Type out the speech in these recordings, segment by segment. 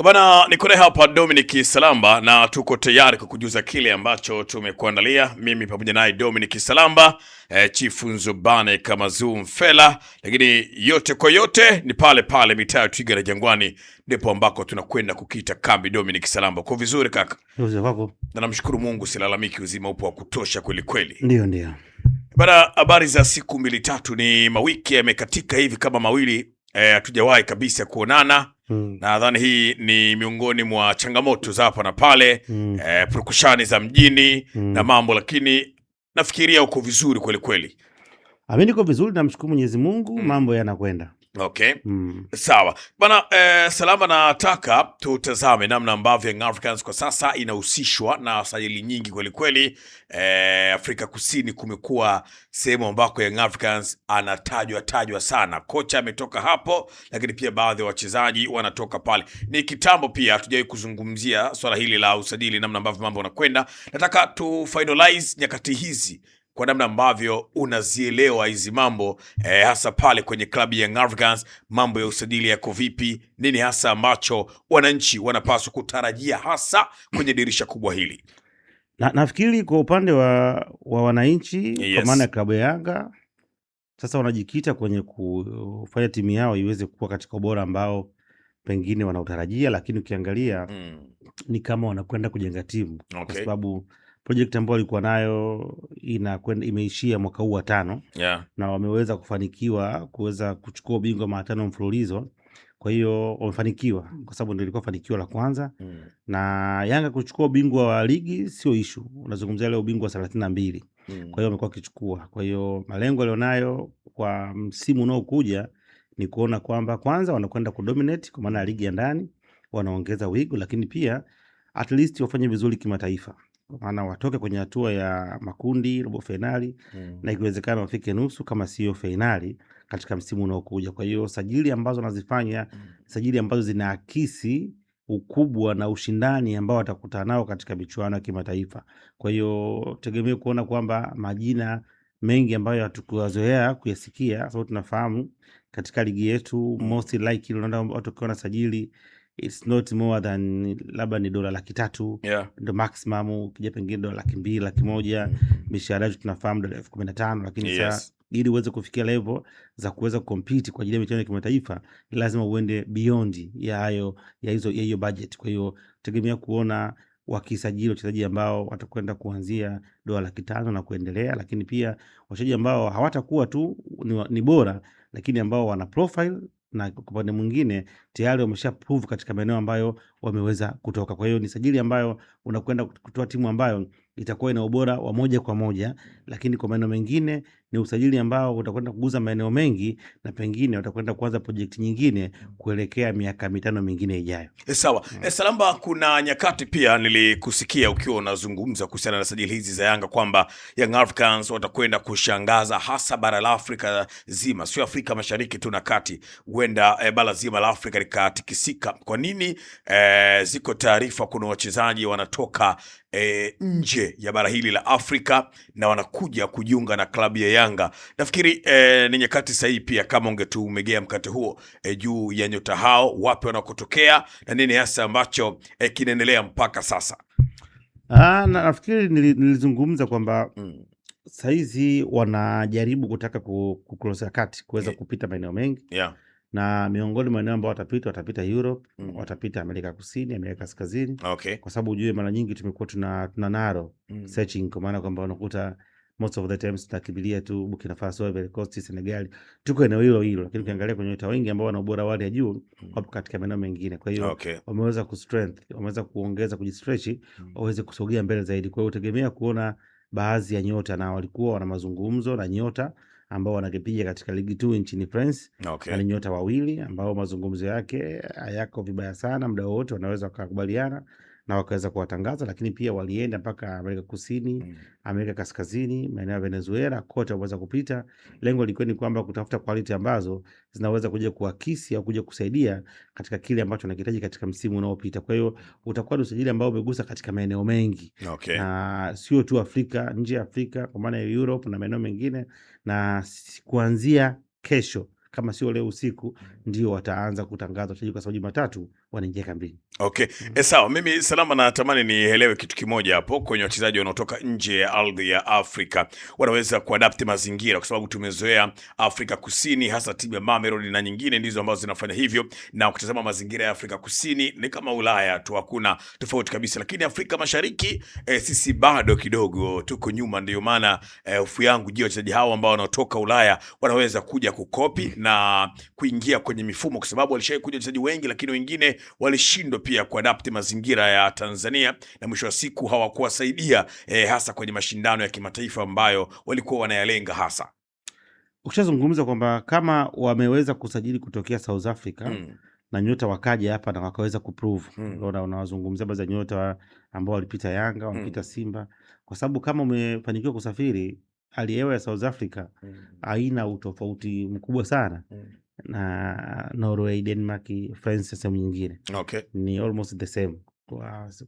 Bana, niko naye hapa Dominic Salamba na tuko tayari kukujuza kile ambacho tumekuandalia. Mimi pamoja naye Dominic Salamba, Chifu Nzubane kama Mfela, lakini yote kwa yote ni pale pale mitaa ya Twiga na Jangwani, ndipo ambako tunakwenda kukita kambi. Dominic Salamba, kwa vizuri kaka? Kwako? Na namshukuru Mungu, silalamiki, uzima upo wa kutosha kweli kweli. Ndio. Bana, habari za siku mbili tatu, ni mawiki yamekatika hivi kama mawili, hatujawahi kabisa kuonana. Nadhani hii ni miongoni mwa changamoto za hapa na pale, purukushani za mjini na mambo, lakini nafikiria uko vizuri kweli kweli. Mimi niko vizuri, namshukuru Mwenyezi Mungu, mambo yanakwenda. Okay. Sawa bana, Salama, nataka tutazame namna ambavyo Young Africans kwa sasa inahusishwa na sajili nyingi kweli kweli. Afrika Kusini kumekuwa sehemu ambako Young Africans anatajwa tajwa sana, kocha ametoka hapo, lakini pia baadhi ya wachezaji wanatoka pale. Ni kitambo pia hatujawahi kuzungumzia swala hili la usajili, namna ambavyo mambo yanakwenda. Nataka tu finalize nyakati hizi kwa namna ambavyo unazielewa hizi mambo, hasa pale kwenye klabu ya Young Africans, mambo ya usajili yako vipi? Nini hasa ambacho wananchi wanapaswa kutarajia hasa kwenye dirisha kubwa hili? Na, nafikiri kwa upande wa wananchi kwa maana ya klabu ya Yanga sasa wanajikita kwenye kufanya timu yao iweze kuwa katika ubora ambao pengine wanautarajia, lakini ukiangalia ni kama wanakwenda kujenga timu kwa sababu project ambayo walikuwa nayo inakwenda imeishia mwaka huu wa 5 na wameweza kufanikiwa kuweza kuchukua ubingwa mara 5 mfululizo. Kwa hiyo wamefanikiwa kwa sababu ndio ilikuwa fanikio la kwanza na Yanga kuchukua ubingwa wa ligi sio issue, unazungumzia leo ubingwa wa 32. Kwa hiyo wamekuwa wakichukua. Kwa hiyo malengo walionayo kwa msimu unaokuja ni kuona kwamba kwanza wanakwenda kudominate kwa maana ya ligi ya ndani, wanaongeza wigo, lakini pia at least wafanye vizuri kimataifa, kwa maana watoke kwenye hatua ya makundi, robo fainali na ikiwezekana wafike nusu kama sio fainali katika msimu unaokuja. Kwa hiyo sajili ambazo wanazifanya, sajili ambazo zinaakisi ukubwa na ushindani ambao watakutana nao katika michuano ya kimataifa. Kwa hiyo tegemee kuona kwamba majina mengi ambayo hatukuwazoea kuyasikia, sababu tunafahamu katika ligi yetu most likely unaona watu wakiwa wanasajili it's not more than labda ni dola 300,000 ndo maximum, ukija pengine dola 200,000, 100,000, mishahara yetu tunafahamu dola 15,000, lakini sasa ili uweze kufikia level za kuweza kucompete kwa ajili ya michuano ya kimataifa ni lazima uende beyond ya hayo ya hizo ya hiyo budget. Kwa hiyo tegemea kuona wakisajili wachezaji ambao watakwenda kuanzia dola 500,000 na kuendelea, lakini pia wachezaji ambao hawatakuwa tu ni bora, lakini ambao wana profile na kwa upande mwingine tayari wamesha prove katika maeneo ambayo wameweza kutoka. Kwa hiyo ni sajili ambayo unakwenda kutoa timu ambayo itakuwa ina ubora wa moja kwa moja, lakini kwa maeneo mengine ni usajili ambao utakwenda kugusa maeneo mengi na pengine utakwenda kuanza project nyingine kuelekea miaka 5 mingine ijayo. Sawa. Salamba, kuna nyakati pia nilikusikia ukiwa unazungumza kuhusiana na sajili hizi za Yanga kwamba Young Africans watakwenda kushangaza hasa bara la Afrika zima, sio Afrika Mashariki tu na Kati, huenda bara zima la Afrika likatikisika. Kwa nini? Ziko taarifa kuna wachezaji wanatoka nje ya bara hili la Afrika na wanakuja kujiunga na klabu ya Yanga. Nafikiri ni nyakati sahihi pia kama ungetumegea mkate huo juu ya nyota hao, wapi wanakotokea na nini hasa ambacho kinaendelea mpaka sasa. Nafikiri nilizungumza kwamba saizi wanajaribu kutaka kucross kati kuweza kupita maeneo mengi na miongoni mwa maeneo ambao watapita Europe, watapita Amerika Kusini, Amerika Kaskazini. Kwa sababu ujue mara nyingi tumekuwa tuna narrow searching, kwa maana kwamba unakuta most of the times tunakimbilia tu Burkina Faso, Ivory Coast, Senegal, tuko eneo hilo hilo, lakini ukiangalia kwenye nyota wengi ambao wana ubora wa hali ya juu wapo katika maeneo mengine. Kwa hiyo wameweza kustrength, wameweza kuongeza kujistretch, waweze kusogea mbele zaidi. Kwa hiyo utegemea kuona baadhi ya nyota, na walikuwa wana mazungumzo na nyota ambao wanakipiga katika ligi 2 nchini France. Na ni nyota wawili ambao mazungumzo yake hayako vibaya sana, muda wowote wanaweza wakakubaliana na wakaweza kuwatangaza, lakini pia walienda mpaka Amerika Kusini, Amerika Kaskazini, maeneo ya Venezuela, kote wameweza kupita. Lengo lilikuwa ni kwamba kutafuta quality ambazo zinaweza kuja kuakisi au kuja kusaidia katika kile ambacho wanakihitaji katika msimu unaopita. Kwa hiyo utakuwa ni usajili ambao umegusa katika maeneo mengi. Na sio tu Afrika, nje ya Afrika kwa maana ya Europe na maeneo mengine, na kuanzia kesho kama sio leo usiku ndio wataanza kutangaza wachezaji, kwa sababu Jumatatu wanaingia kambini. Okay. Sawa, mimi Salama natamani nielewe kitu kimoja hapo kwenye wachezaji wanaotoka nje ya ardhi ya Afrika wanaweza kuadapt mazingira, kwa sababu tumezoea Afrika Kusini, hasa timu ya Mamelodi na nyingine ndizo ambazo zinafanya hivyo, na ukitazama mazingira ya Afrika Kusini ni kama Ulaya tu, hakuna tofauti kabisa. Lakini Afrika Mashariki sisi bado kidogo tuko nyuma, ndio maana hofu yangu, je, wachezaji hao ambao wanaotoka Ulaya wanaweza kuja kukopi na kuingia kwenye mifumo, kwa sababu walishawahi kuja wachezaji wengi, lakini wengine walishindwa pia kuadapt mazingira ya Tanzania na mwisho wa siku hawakuwasaidia hasa kwenye mashindano ya kimataifa ambayo walikuwa wanayalenga hasa. Ukishazungumza kwamba kama wameweza kusajili kutokea South Africa na nyota wakaja hapa na wakaweza kuprove, unawazungumzia baadhi ya nyota ambao walipita Yanga, walipita Simba, kwa sababu kama umefanikiwa kusafiri, hali ya hewa ya South Africa haina utofauti mkubwa sana na Norway, Denmark, France, sehemu nyingine. Ni almost the same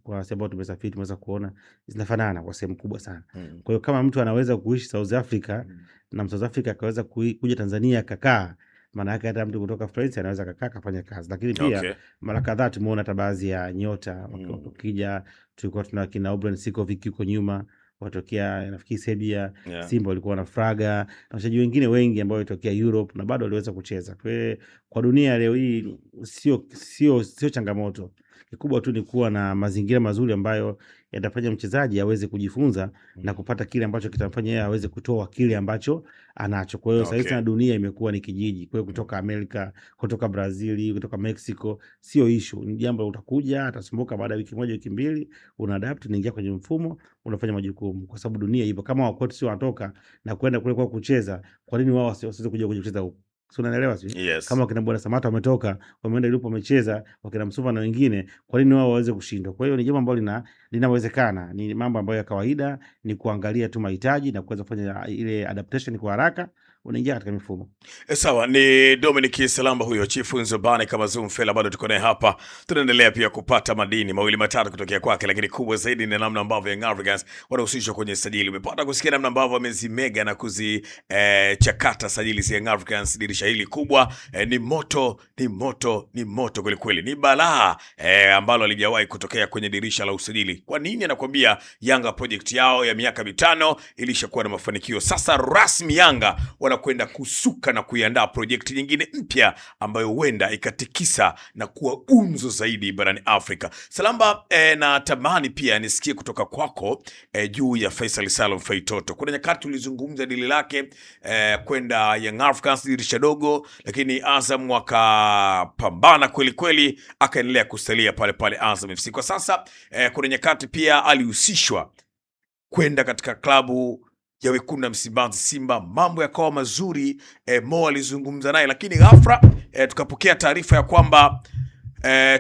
kwa sehemu tumesafiri, tumeweza kuona zinafanana kwa sehemu kubwa sana. Kwa hiyo kama mtu anaweza kuishi South Africa na South Africa akaweza kuja Tanzania akakaa, maana yake hata mtu kutoka France anaweza akakaa akafanya kazi. Lakini pia mara kadhaa tumeona hata baadhi ya nyota wakija, tulikuwa tuna kina Obren Sikovic huko nyuma watokea nafikiri Serbia, Simba walikuwa na Fraga na wachezaji wengine wengi ambao walitokea Europe na bado waliweza kucheza. Kwa hiyo kwa dunia leo hii sio changamoto. Kikubwa tu ni kuwa na mazingira mazuri ambayo yatafanya mchezaji aweze kujifunza na kupata kile ambacho kitamfanya yeye aweze kutoa kile ambacho anacho. Kwa hiyo sasa hivi dunia imekuwa ni kijiji. Kwa hiyo kutoka Amerika, kutoka Brazil, kutoka Mexico sio issue. Ni jambo utakuja, atasumbuka baada ya wiki moja, wiki mbili, una adapt, unaingia kwenye mfumo, unafanya majukumu, kwa sababu dunia ipo. Kama wakwetu sio wanatoka na kwenda kule kwa kucheza, kwa nini wao wasiweze kuja kucheza huko? Si unanielewa sio? Yes. Kama wakina Bwana Samata wametoka, wameenda Europe wamecheza, wakina Msuva na wengine, kwa nini wao waweze kushindwa? Kwa hiyo ni jambo ambalo linawezekana, ni mambo ambayo ya kawaida, ni kuangalia tu mahitaji na kuweza kufanya ile adaptation kwa haraka, unaingia katika mifumo. Sawa, ni Dominic Salamba huyo, Chifu Nzobani kama Zumfela, bado tuko naye hapa. Tunaendelea pia kupata madini mawili matatu kutokea kwake, lakini kubwa zaidi ni namna ambavyo Young Africans wanahusishwa kwenye sajili. Umepata kusikia namna ambavyo wamezimega na kuzichakata sajili za Young Africans dirisha hili kubwa. Ni moto, ni moto, ni moto kweli kweli, ni balaa ambalo halijawahi kutokea kwenye dirisha la usajili. Kwa nini anakuambia Yanga project yao ya miaka 5 ilishakuwa na mafanikio. Sasa rasmi Yanga wanakwenda kusuka na kuiandaa projekti nyingine mpya ambayo huenda ikatikisa na kuwa gumzo zaidi barani Afrika. Salamba, na tamani pia nisikie kutoka kwako juu ya Faisal Salum Feitoto. Kuna nyakati tulizungumza dili lake kwenda Young Africans dirisha dogo, lakini Azam wakapambana kweli kweli, akaendelea kusalia pale pale Azam FC. Kwa sasa kuna nyakati pia alihusishwa kwenda katika klabu ya wekundu wa Msimbazi Simba, mambo yakawa mazuri Mo alizungumza naye, lakini ghafla tukapokea taarifa ya kwamba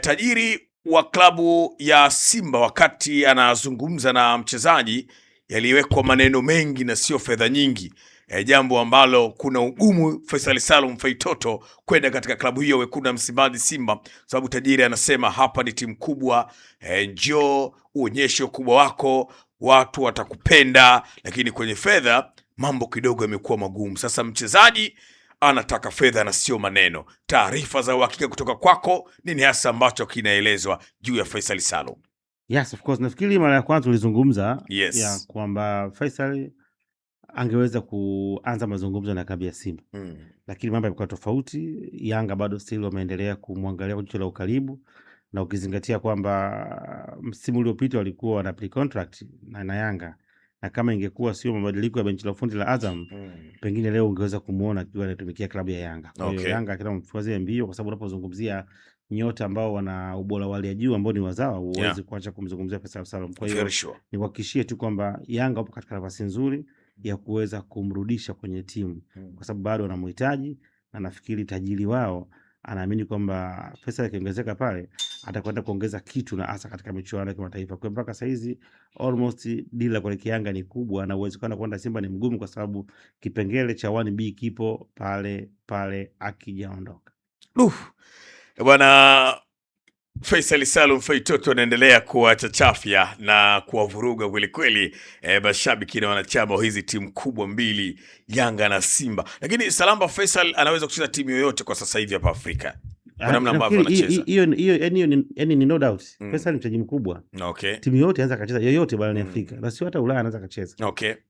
tajiri wa klabu ya Simba wakati anazungumza na mchezaji yaliwekwa maneno mengi na sio fedha nyingi, jambo ambalo kuna ugumu Faisal Salum Feitoto kwenda katika klabu hiyo wekundu wa Msimbazi Simba, sababu tajiri anasema hapa ni timu kubwa, njoo uonyeshe ukubwa wako, watu watakupenda, lakini kwenye fedha mambo kidogo yamekuwa magumu. Sasa mchezaji anataka fedha na sio maneno. Taarifa za uhakika kutoka kwako, nini hasa ambacho kinaelezwa juu ya Faisal Salum? Yes, of course. Nafikiri mara ya kwanza tulizungumza ya kwamba Faisal angeweza kuanza mazungumzo na klabu ya Simba, lakini mambo yamekuwa tofauti. Yanga bado still wameendelea kumwangalia kwa jicho la ukaribu, na ukizingatia kwamba msimu uliopita walikuwa wana pre-contract na Yanga, na kama ingekuwa sio mabadiliko ya benchi la ufundi la Azam, pengine leo ungeweza kumuona akiwa anatumikia klabu ya Yanga. Kwa hiyo Yanga kila mfuazie mbio, kwa sababu unapozungumzia nyota ambao wana ubora wa hali ya juu ambao ni wazawa, huwezi kuacha kumzungumzia Faisal Salum. Kwa hiyo nikuhakikishie tu kwamba Yanga wapo katika nafasi nzuri ya kuweza kumrudisha kwenye timu, kwa sababu bado wanamhitaji, na nafikiri tajiri wao anaamini kwamba pesa ikiongezeka pale atakwenda kuongeza kitu, na hasa katika michuano ya kimataifa. Kwa mpaka sasa hizi almost deal la kuelekea Yanga ni kubwa, na uwezekano kwenda Simba ni mgumu, kwa sababu kipengele cha 1B kipo pale pale akijaondoka. Bwana Faisal Salum Feitoto anaendelea kuwachachafya na kuwavuruga kwelikweli mashabiki na wanachama wa hizi timu kubwa mbili, Yanga na Simba. Lakini Salamba, Faisal anaweza kucheza timu yoyote kwa sasa hivi hapa Afrika. Kwa namna ambavyo anacheza. Hiyo hiyo yani ni no doubt. Faisal ni mchezaji mkubwa. Timu yote anaweza kacheza yoyote barani Afrika na sio hata Ulaya anaweza kacheza.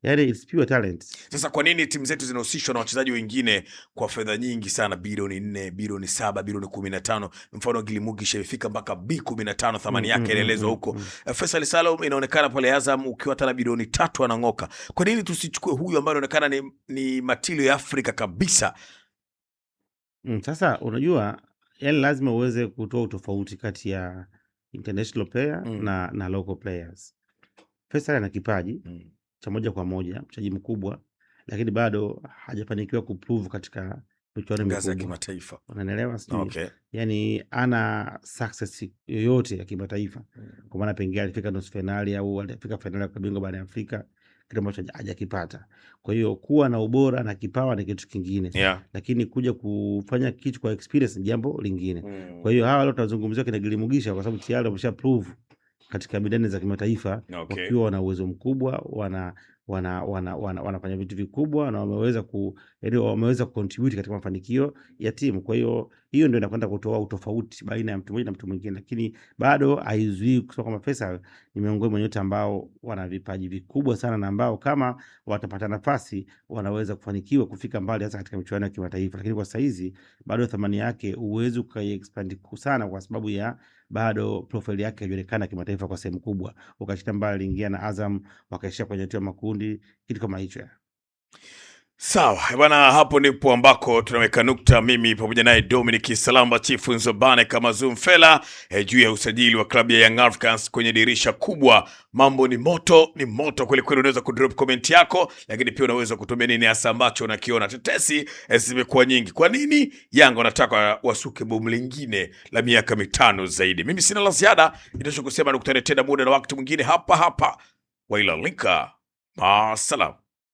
Yani it's pure talent. Sasa kwa nini timu zetu zinahusishwa na wachezaji wengine kwa fedha nyingi sana, bilioni 4, bilioni 7, bilioni 15? Mfano Gilimugisha imefika mpaka B15 thamani yake inaelezwa huko. Faisal Salum inaonekana pale Azam ukiwa hata na bilioni 3 anang'oka. Kwa nini tusichukue huyu ambaye anaonekana ni matilio ya Afrika kabisa? Sasa unajua yani lazima uweze kutoa utofauti kati ya international player na local players. Faisal ana kipaji cha moja kwa moja, mchezaji mkubwa, lakini bado hajafanikiwa kuprove katika michuano Ngazi ya mikubwa. kimataifa. Unanielewa sijui? Yani ana success yoyote ya kimataifa, kwa maana pengine alifika nusu fainali au alifika fainali ya klabu bingwa barani Afrika, kitu ambacho hajakipata. Kwa hiyo kuwa na ubora na kipawa ni kitu kingine, lakini kuja kufanya kitu kwa experience ni jambo lingine. Kwa hiyo hawa leo tunazungumzia kina Gilimugisha kwa sababu tayari wamesha prove katika medani za kimataifa wakiwa wana uwezo mkubwa, wana wana wana wana wanafanya vitu vikubwa na wameweza ku yaani wameweza kucontribute katika mafanikio ya timu. Kwa hiyo hiyo ndio inakwenda kutoa utofauti baina ya mtu mmoja na mtu mwingine, lakini bado haizuii kusema kwamba Faisal ni miongoni mwa nyota ambao wana vipaji vikubwa sana na ambao kama watapata nafasi wanaweza kufanikiwa kufika mbali hasa katika michuano ya kimataifa, lakini kwa saizi bado thamani yake huwezi ukaiexpand sana kwa sababu ya bado profile yake haijulikana kimataifa kwa sehemu kubwa. Ukashika mbali aliingia na Azam wakaishia kwenye hatua ya makundi, kitu kama hicho. Sawa bwana, hapo ndipo ambako tunaweka nukta, mimi pamoja naye Dominic Salamba Chifu Nzobane kama Zumfela juu ya usajili wa klabu ya Young Africans kwenye dirisha kubwa. Mambo ni moto, ni moto kweli kweli. Unaweza kudrop comment yako, lakini pia unaweza kutumia nini hasa ambacho unakiona. Tetesi zimekuwa nyingi. Kwa nini Yanga wanataka wasuke bomu lingine la miaka 5 zaidi? Mimi sina la ziada, itosha kusema nikutane tena muda na wakati mwingine hapa hapa. Wailalika, maasalam.